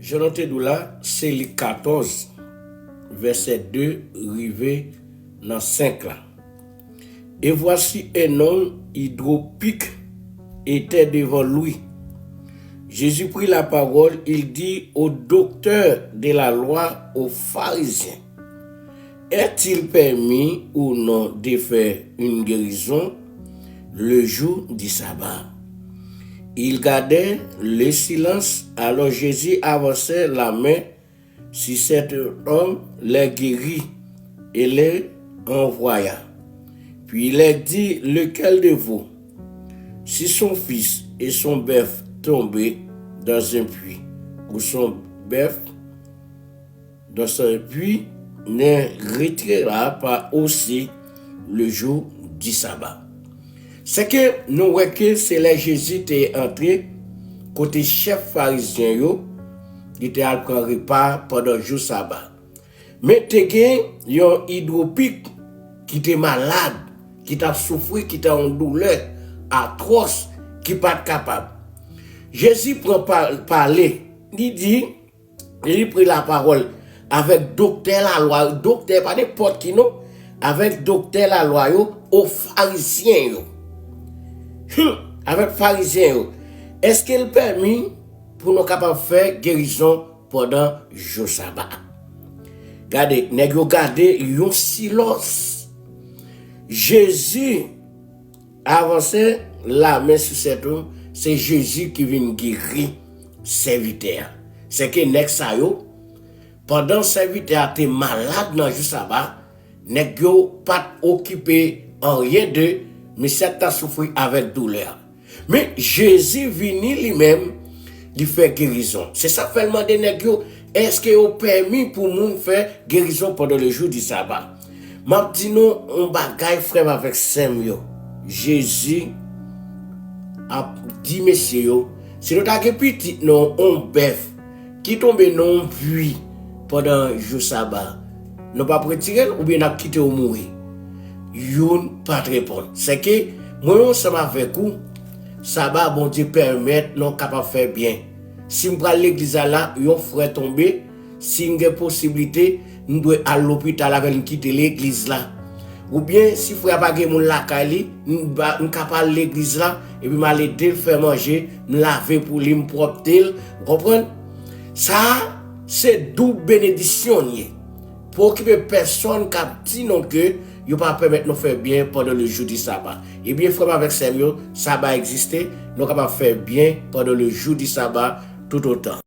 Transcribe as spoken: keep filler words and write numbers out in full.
Jan nou te di w la, se Lik katòz, vèsè de rive nan senk la. Et voici un homme hydropique était devant lui. Jésus prit la parole, il dit au docteur de la loi, aux pharisiens, est-il permis ou non de faire une guérison le jour du sabbat? Ils gardaient le silence. Alors Jésus avança la main sur cet homme, le guérit et le renvoya. Puis il leur dit, lequel de vous, si son fils et son bœuf tombent dans un puits, ou son bœuf dans un puits, ne retirera pas aussi le jour du sabbat? Se ke nou wè ke se lè Jezi te antre kote chèf farizyen yo, li te al pran repa pandan jou saba. Men te gen yon idwopik ki te malad, ki t ap soufri, ki te yon doulè atwòs, ki pa t kapab. Jezi pran pa-, pale, li di, li pran lapawòl avèk doktè lalwa, doktè pa nenpòt ki non, avèk doktè lalwa yo, o farizyen yo. Hum, avèk farizyen yo. Èske l pèmi pou nou kapab fè gerizon pandan jou saba? Gade, nèg yo gade yon silans. Jezi avanse lamen sou sèt ou, se Jezi ki vin geri sèvitè a. Se ke nèg sa yo, pandan sèvitè a te malad nan jou saba, nèg yo pa t okipe anyen de misye k ta soufri avèk doulè a. Men Jezi vini li menm, li fè gerizon. Se sa k fè l mande nèg yo, èske yo pèmi pou moun fè gerizon pandan le jou di saba? M ap di nou yon bagay, frè m avèk sè m yo. Jezi ap di mesye yo, si nou ta gen pitit nou, yon bèf ki tonbe nan yon pwi pandan jou saba, nou p ap retire l oubyen n ap kite w mouri? Youn pa t reponn. Se ke mwen ansanm avèk ou, saba Bondye pèmèt nou kapab fè byen. Si m pral legliz la, la, yon frè tonbe, si m gen posiblite, m dwe al lopital avè l, m kite legliz la. Oubyen, si frè a pa gen moun lakay li, m ba, m ka pa al legliz la, epi m al ede l fè manje, m lave pou li, m pwòpte l, ou konprann? Sa a, se doub benedisyon l ye. Pa okipe pèsonn k ap di nou ke yo pa pèmèt nou fè byen pandan le jou di saba. Ebyen, frè m avèk sè m yo, saba egziste, nou kapab fè byen pandan le jou di saba toutotan.